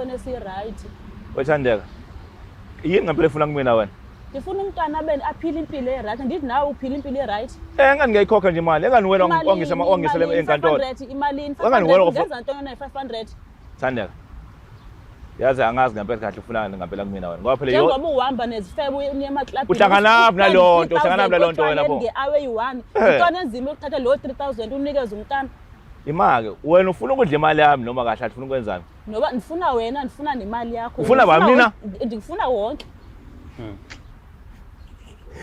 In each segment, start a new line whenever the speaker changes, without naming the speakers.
esihlokweni esi-right.
Wethandeka. Yini ngempela efuna kumina wena?
Ngifuna umntwana abe aphile impilo e-right. Angithi nawe uphila impilo e-right.
Eh ngani ngiyayikhokha nje imali. Engani wena wangisa wangisele enkantolo.
Imalini?
Engani wena
ngenza ntoni nayi 500?
Thandeka. Yazi angazi ngempela kahle ufunani ngempela kumina wena. Ngoba phela
njengoba uhamba nezifebe uye emaklabhini.
Uhlanganaphi nalonto? Uhlanganaphi nalonto wena pho?
Nge-hour eyi-1. Intwana enzima yokuthatha lo 3000 unikeze umntana.
Imake wena ufuna ukudla imali yami noma kahle ufuna ukwenzani?
Noba ndifuna wena ndifuna nemali yakho.
Ufuna bani mina?
Ndikufuna wonke.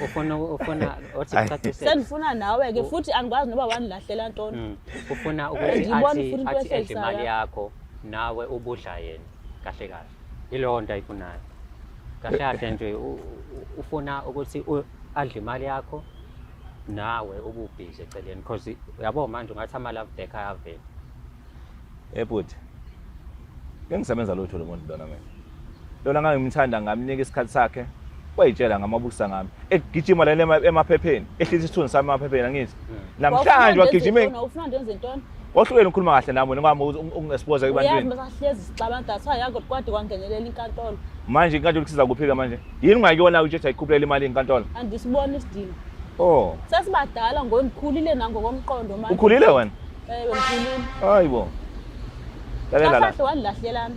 Ufuna othi kucacisele.
Sendifuna nawe ke futhi angikwazi noba wanilahlela ntoni.
Ufuna ukuthi
Ngibona
athi
futhi into
athi edle
ehlekisayo
imali
lapha.
yakho nawe ubudla yena kahle kahle. Yileyo nto ayifunayo. Kahle kahle nje ufuna ukuthi adle imali yakho nawe ububhizi eceleni because uyabo manje ungathi ama love back ayavela.
Eh bhuti. Ngeke ngisebenza lutho lo muntu lona mina. Lona ngangimthanda ngamnika isikhathi sakhe. Wayitshela ngamabukisa ngami. Egijima la emaphepheni, ehlisa isithunzi sami emaphepheni angithi. Namhlanje wagijima
Ufuna ndenze ntoni?
Wahlukene ukukhuluma kahle nami wena ngami ungi-expose
Uyazi
ebantwini.
masahlezi sixabana that's why yakho kwade kwangenelela inkantolo.
Manje inkantolo kusiza kuphi-ke manje? Yini ungayiyona ukuthi ayikhuphulele imali inkantolo?
Andisiboni isidingo.
Oh,
Sesibadala ngondikhulile nangokomqondo manje.
ukhulile wena?
Ewe ngikhulile.
Hayi bo. Lalela la.
Kahle wanilahlelani.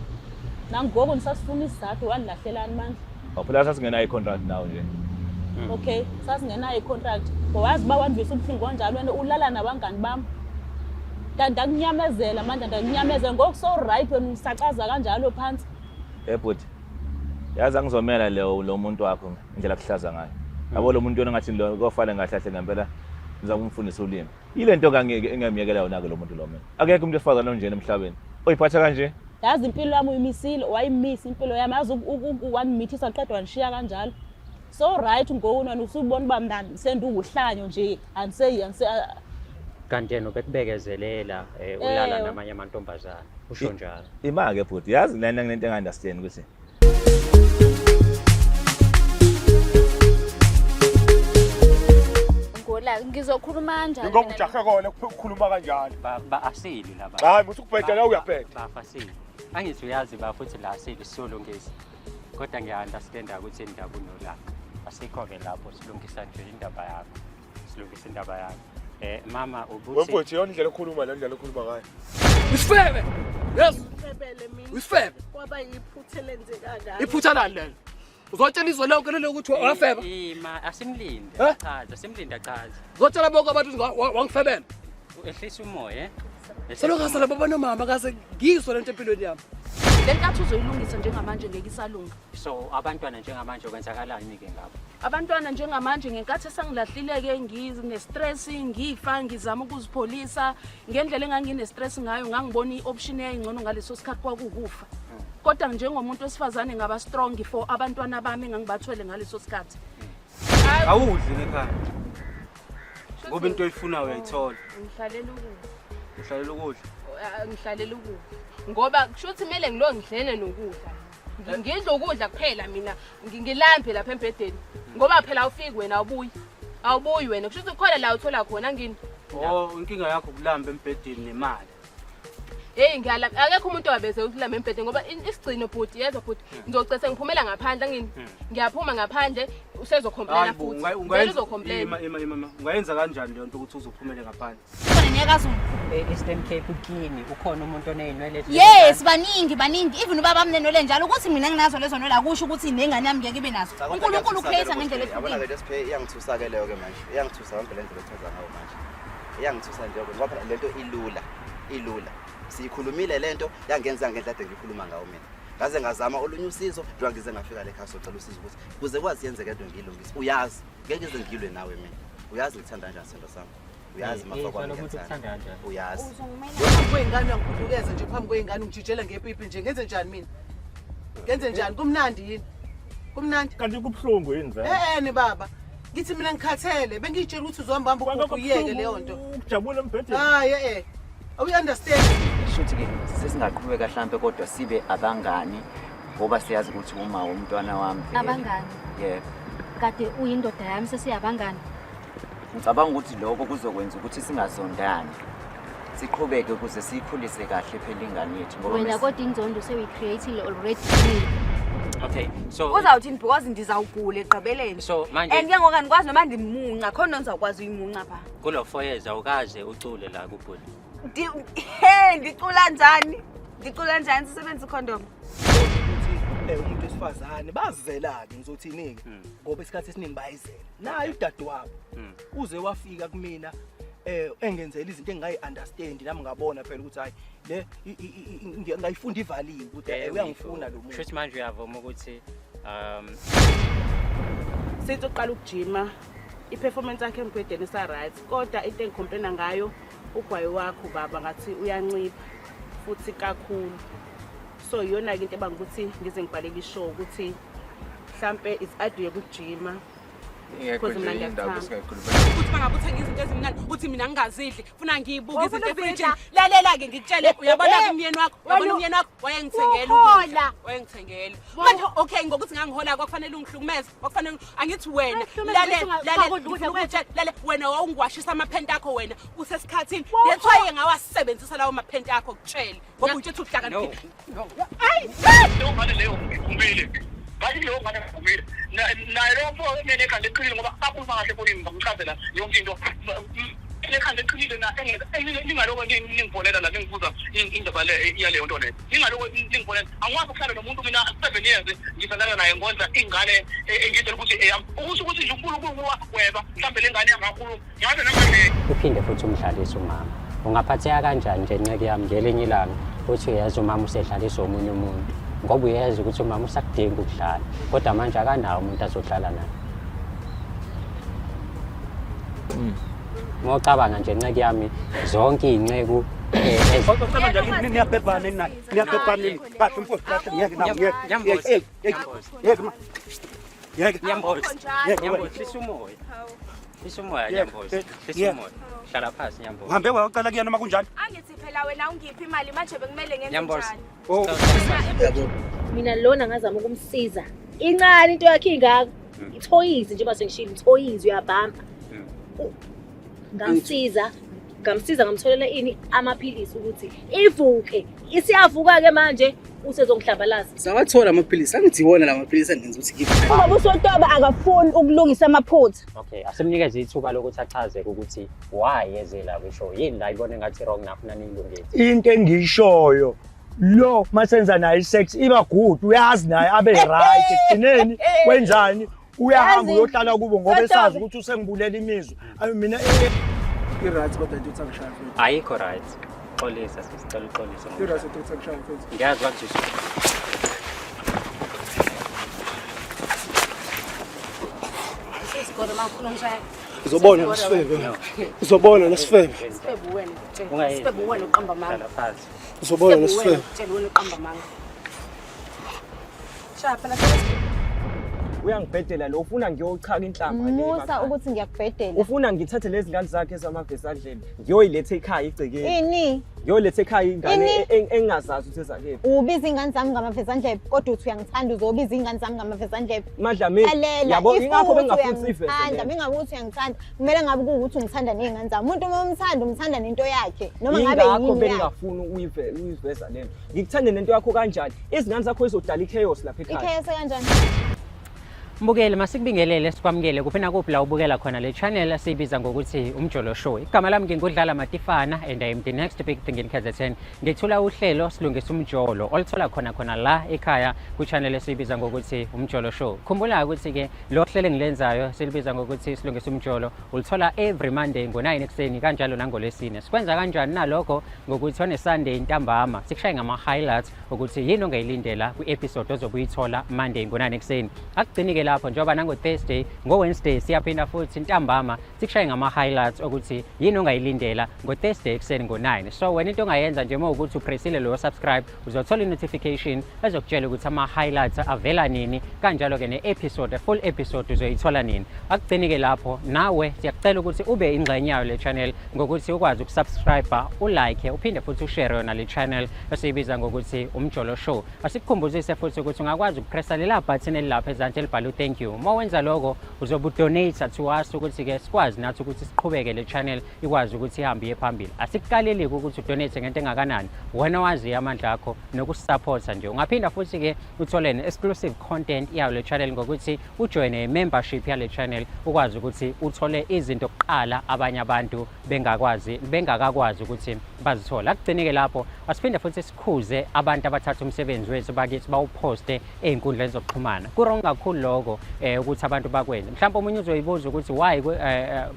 Nangoku nisasifuna isizathu wanilahlelani manje.
Oh, phela sasingenayo i-contract nawe nje.
Okay, sasingenayo i-contract. Wazi uba wandivisa ubuhlungu kanjalo wena ulala nabangani bam. Ndakunyamezela manje ndakunyamezela ngoku so right wena usacaza kanjalo phansi.
Eh bhuti. Yazi angizomela lo lo muntu wakho indlela akuhlaza ngayo. Yabo lo muntu yona ngathi lo kofana ngahle kahle ngempela ngizama ukumfundisa ulimi. Ile nto kangeke engamyekela yona ke lo muntu lo mina. Akekho umuntu wesifazane onjena emhlabeni. Oyiphatha kanje?
Yazi impilo yami uyimisile, wayimisa impilo yami. Yazi wanimithisa qedwa wanishiya kanjalo. So right ngoku wena usubona uba mna sendiwuhlanyo nje andiseyi andise
Kanti yena ubekubekezelela ulala
Ewe.
namanye amantombazane. Usho njalo.
Ima ke bhuti, yazi lena kunento enga-understand ukuthi
Ngola ngizokhuluma kanjani?
Ingoba
mina?
ujahe kona ukukhuluma kanjalo.
Ba asili laba.
Hayi muthi ukubheda la uyabheda.
Bafasile. Angithi uyazi ba futhi la asili sizolungisa. Kodwa ngiya-understanda ukuthi indaba unolaka. Asikho ke lapho silungisa nje indaba yakho. Silungisa indaba yakho. Mama ubuthi
Wemfowethu yona indlela okhuluma le ndlela okhuluma ngayo.
Isifebe. Yes.
Ngifebele mina.
Isifebe.
Kwaba yiphutha elenzeka ngami.
Iphutha lani lelo? Uzotshela izwe lonke lelo ukuthi wafeba.
Ima asimlinde
Eh?
chaza, simlinde achaze.
Uzotshela bonke abantu ukuthi wangifebela.
Ehlisa umoya eh. Ehlisa
Selokhu
umoya.
ngasala baba nomama kaze ngizwe lento empilweni yami.
Le nkathi uzoyilungisa njengamanje ngeke isalunga.
So abantwana njengamanje kwenzakalani ke ngabo?
Abantwana njengamanje ngenkathi esangilahlile-ke ngine-stress ngifa ngizama ukuzipholisa ngendlela engangine-stress ngayo ngangibona i-option eyayingcono ngaleso sikhathi kwakuwukufa. Kodwa njengomuntu wesifazane ngaba strong for abantwana bami engangibathwele ngaleso sikhathi.
Awudli ekhaya. Ngoba into oyifunayo uyayithola.
Ngihlalela ukudla.
Uhlalela ukudla.
Ngihlalela ukudla. Ngoba kusho ukuthi kumele ngilo ngidlene nokudla. Ngidla ukudla kuphela mina ngilambe lapha embhedeni. Ngoba phela awufiki wena awubuyi. Awubuyi wena. Kusho ukuthi khona la uthola khona ngini.
Oh, inkinga yakho ukulamba embhedeni nemali.
Hey ngiyalamba. Akekho umuntu owabeze ukulamba embhedeni ngoba isigcino bhuti yezwa bhuti. Ngizocese ngiphumela ngaphandle ngini. Ngiyaphuma ngaphandle usezocomplaina
Hayi bo,
futhi. Vele uzocomplaina.
Ima ima ima. Ungayenza kanjani leyo nto ukuthi uzophumele ngaphandle?
Khona niyakaZulu.
E-Eastern Cape kini ukhona umuntu oney'nwele
Yes, baningi baningi even ubaba wami nenwele njalo ukuthi mina nginazo lezo nwele akusho ukuthi nengane yami ngeke ibe nazo. uNkulunkulu create ngendlela
Yabona
ehlukile.
ke lesiphe iyangithusa ke leyo ke manje. Iyangithusa yonke le ndlela ochaza ngayo manje. Iyangithusa nje ngoba phela lento ilula, ilula. Siyikhulumile lento yangenza ngendlela ade ngikhuluma ngayo mina. Ngaze ngazama olunye usizo njengoba ngize ngafika le ekhaya socela usizo ukuthi kuze kwazi yenzeke lento ngiyilungise. Uyazi, ngeke ngize ngilwe nawe mina. Uyazi ngithanda kanjani sithando sami. Uyazi mafa kwami
ukuthi
ngiyakuthanda.
ukuthanda kanjani.
Uyazi.
Phambi kwey'ngane uyangibhudukeza nje phambi kwey'ngane ungijijela ngepipi nje ngenze njani mina? Ngenze njani? Kumnandi yini? Kumnandi?
Kanti kubuhlungu yini vele?
Eh eh baba. Ngithi mina ngikhathele bengiyitshela ukuthi uzohamba hamba ugugu uyeke leyo nto.
Ukujabula embhedeni.
Hayi eh. Awu understand?
Shuthi ke sesingaqhubeka mhlambe kodwa sibe abangani ngoba siyazi ukuthi uma umntwana wami vele.
Abangani.
Yebo.
Kade uyindoda yami sesiyabangani.
Ngicabanga ukuthi lokho kuzokwenza ukuthi singazondani. Siqhubeke ukuze siyikhulise kahle phela ingane yethu ngoba
Wena kodwa inzondo sewuyi-create-ile already kimi.
Okay, so
Uzawuthini because ndizawugula ekugqibeleni.
So manje
And ke ngoku andikwazi noba ndimunca, khona ndizawukwazi uyimunca phaa.
Kulo 4 years awukaze ucule la kubhuti.
He, ndicula njani? Ndicula njani sisebenzisa ikhondom?
Ukuthi umuntu wesifazane bazizela-ke, ngizothini-ke, ngoba isikhathi esiningi bayizela naye udadewabo uze wafika kumina engenzela izinto engingayi-understand, nami ngabona phela ukuthi hhayi le ngayifunda ivaliwe ukuthi uyangifuna lo muntu.
Shuthi manje uyavuma ukuthi
Sithi uqala ukujima, i-performance yakhe embhedeni isa-right, kodwa into engicomplaina ngayo ugwayi wakho baba ngathi uyancipha futhi kakhulu. So iyona-ke into ebanga ukuthi ngize ngibhalele ishow ukuthi mhlampe is adiye ukujima.
Ingekho
Because
nje
mina
indaba
ngiyakuthanda.
esingayikhuluma.
Uthi mangabe uthenga izinto ezimnandi uthi mina ngingazidli, funa ngiyibuke
Wawufuna
izinto
ukuzidla?
efrijini. Lalela-ke ngikutshele, uyabona-ke umyeni wakho, uyabona
Wena
umyeni wakho wayengithengela
uhola.
ukudla, wayengithengela. Manje okay, ngokuthi ngangihola kwakufanele ungihlukumeze, kwakufanele angithi wena,
Wayekuhlukumeza
lalela,
ukuthi
lalela,
ungakudla ukudla
ngifuna
kwethu.
ukutshela, lalela, wena wawungiwashisa amaphenti akho wena usesikhathini.
Wawuhola.
That's why ngawasebenzisa lawo maphenti akho kutshele, ngoba utshela ukuthi uhlakaniphile.
No.
Ayi!
Leyo ngane leyo ngivumile. Ngathi leyo ngane ngivumile. Naye lowo mfo emene ekhanda eqinile ngoba akhuluma kahle efonini ngamchazela yonke into. Ekhanda eqinile na ningaloko ningifonela la ningibuza indaba le yaleyo nto leyo. Ningaloko ningifonela. Angikwazi ukuhlala nomuntu mina 7 years ngisalala naye ngondla ingane engitshela ukuthi eyami. Ukusho ukuthi nje uNkulunkulu wagweba mhlambe le ngane yangakhuluma. Ngaze namanje
Uphinde futhi umdlalise umama. Ungaphatheka kanjani nje nceke yami ngelinye ilanga uthi uyazi umama usedlalisa omunye umuntu, ngoba uyazi ukuthi umama usakudinga ukudlala, kodwa manje akanawo umuntu azodlala naye. Uma ucabanga nje nceke yami, zonke iy'nceku
Niyabhebhana nina, niyabhebhana nina. Kahle mfowethu, kahle, ngiyeke nawe, ngiyeke.
Nyambozi.
Yeke, yeke, yeke ma. Yeke.
Nyambozi.
Yeke,
Nyambozi, hlisa umoya. Hlisa umoya,
Yeke,
Nyambozi.
yeke,
Hlisa
yeke.
umoya. Hlala phansi, Nyambozi.
Uhambe wayocela kuyena noma kunjani?
Angithi phela wena ungiphi imali manje bekumele ngenze
Nyambozi.
njani?
Oh.
Mina lona ngazama ukumsiza. Incane into yakhe ingaka. Ithoyizi njengoba sengishilo, ithoyizi uyabhampa. Ngamsiza, ngamsiza ngamtholela ini amaphilisi ukuthi ivuke. Isiyavuka ke manje usezongihlambalaza.
Sawathola amaphilisi, angithi iwona la maphilisi angenza ukuthi ngibe.
Ubaba uSotoba akafuni ukulungisa amaphutha.
Okay, asimnikeze ithuba lokuthi achaze ukuthi why eze la kwishow. Yini la ibona engathi wrong nafuna niyilungise.
Into engiyishoyo lo masenza naye isex iba good, uyazi naye abe right ekugcineni kwenzani, uyahamba
Yazi,
uyohlala kubo ngoba
Sotobe.
esazi ukuthi usengibulela imizwa. Ayi mina
I-right kodwa into yokuthi angishaya mfethu.
Ayikho right. Xolisa, sisicela uxolise.
I-right into yokuthi angishaya mfethu.
Ngiyazi wakuzwisa.
Sesigore mangifuna ngishaya.
Uzobona lesifebe. Uzobona lesifebe.
Sifebe wena ngikutshela.
Ungayenzi.
Sifebe wena uqamba amanga.
Hlala phansi.
Uzobona
Sifebe wena
lesifebe.
ngikutshela wena uqamba amanga. Shaya phela
Uyangibhedela lo, ufuna ngiyochaka inhlamba le
Musa
emakhaya.
ukuthi ngiyakubhedela.
Ufuna ngithathe lezi ngane zakhe ezamavesandleni ngiyoyiletha ekhaya igcekeni.
Ini?
Ngiyoletha ekhaya ingane
Ini?
engingazazi ukuthi ezakephi.
Ubiza ingane zami ngamavezandlebe kodwa uthi uyangithanda, uzobiza ingane zami ngamavezandlebe.
Madlamini,
Lalela,
yabo
if
ingakho
kuwukuthi
bengingafuni siyiveze
uyangithanda,
le nto.
mingabe ukuthi uyangithanda, kumele ngabe kuwukuthi ungithanda ney'ngane zami. Umuntu uma umthanda, umthanda nento yakhe noma ngabe
Yingakho
yini yakhe.
bengingafuni uyiveza le nto. Ngikuthande nento yakho kanjani? Izingane zakho izodala i-chaos lapha ekhaya.
I-chaos kanjani?
Mbukeli, masikubingelele sikwamukele kuphi nakuphi la ubukela khona le channel esiyibiza ngokuthi Umjolo Show. Igama lami ngingudlala Matifana and I am the next big thing in KZN. Ngethula uhlelo Silungisa Umjolo oluthola khona khona la ekhaya ku channel esiyibiza ngokuthi Umjolo Show. Khumbula ukuthi ke lo hlelo engilenzayo silibiza ngokuthi Silungisa Umjolo ulithola every Monday ngo9 ekuseni kanjalo nangolwesine. Sikwenza kanjani nalokho? Ngokuthi on Sunday ntambama sikushaye ngama highlights ukuthi yini ongayilindela kwi-episode ozobe uyithola Monday ngo9 ekuseni. Akugcini-ke lapho njengoba nango-Thursday, ngo-Wednesday siyaphinda futhi ntambama sikushaye ngama-highlights ukuthi yini ongayilindela ngo-Thursday ekuseni ngo-9. So wena into ongayenza nje uma ukuthi upressile loyo subscribe, uzothola i-notification ezokutshela ukuthi ama-highlights avela nini, kanjalo-ke ne-episode, full episode uzoyithola nini. Akugcini-ke lapho, nawe siyakucela ukuthi ube ingxenye yayo le channel ngokuthi ukwazi ukusubscribe, ulike, uphinde futhi ushare yona le channel esiyibiza ngokuthi Umjolo Show. Asikukhumbuzise futhi ukuthi ungakwazi ukupressa lela button elilapha ezansi elibhalwe thank you. Uma wenza lokho uzobe udonate to us ukuthi-ke sikwazi nathi ukuthi siqhubeke le channel ikwazi ukuthi ihambe iye phambili. Asikukaleleki ukuthi udonate ngento engakanani, wena waziyo amandla akho nokusupporta nje. Ungaphinda futhi-ke uthole ne-exclusive content yayo le channel ngokuthi ujoyine i-membership yale channel, ukwazi ukuthi uthole izinto kuqala abanye abantu bengakwazi bengakakwazi ukuthi bazithole. Akugcinike lapho, asiphinde futhi sikhuze abantu abathatha umsebenzi wethu bakithi bawuphoste ey'nkundleni zokuxhumana. Ku-wrong kakhulu lokho ukuthi abantu bakwenze. Mhlawumbe omunye uzoyibuza ukuthi why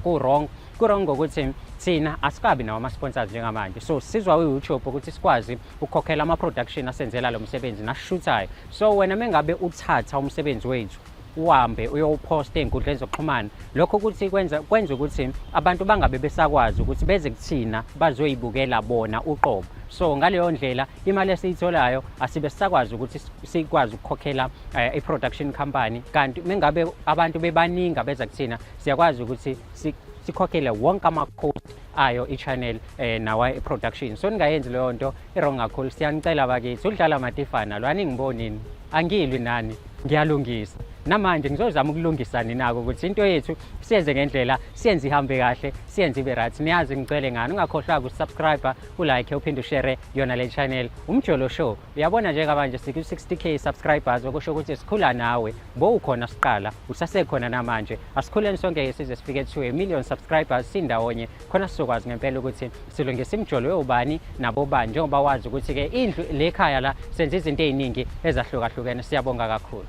ku-wrong. Ku-wrong ngokuthi thina asikabi nawo ama-sponsors njengamanje, so sizwa u-YouTube ukuthi sikwazi ukukhokhela ama-production asenzela lo msebenzi nasishuthayo. So wena mengabe uthatha umsebenzi wethu uhambe uyowuphosta ey'nkundleni zokuxhumana, lokho ukuthi kwenza ukuthi abantu bangabe besakwazi ukuthi beze kuthina bazoyibukela bona uqobo. So ngaleyo ndlela imali esiyitholayo asibe sisakwazi ukuthi sikwazi ukukhokhela i-production company, kanti mengabe abantu bebaningi abeza kuthina siyakwazi ukuthi sikhokhele wonke ama-cost ayo i-channel nawa i-production. So ningayenzi leyo nto, i-wrong kakhulu. Siyanicela bakithi, udlala Matifana lo, aningibonini, angilwi nani, ngiyalungisa. Namanje ngizozama ukulungisa ninako ukuthi into yethu siyenze ngendlela, siyenze ihambe kahle, siyenze ibe right. Niyazi ngicele ngani, ungakhohlwa ukusubscribe, ulike, uphinde ushare yona le channel, Umjolo Show. Uyabona njengamanje siku-60K subscribers, okusho ukuthi sikhula nawe, bowukhona siqala, usasekhona namanje. Asikhuleni sonke size sifike to a million subscribers sindawonye, khona sizokwazi ngempela ukuthi silungise imijolo yobani nabobani, njengoba wazi ukuthi-ke indlu le khaya la senza izinto ey'ningi ezahlukahlukene. Siyabonga kakhulu.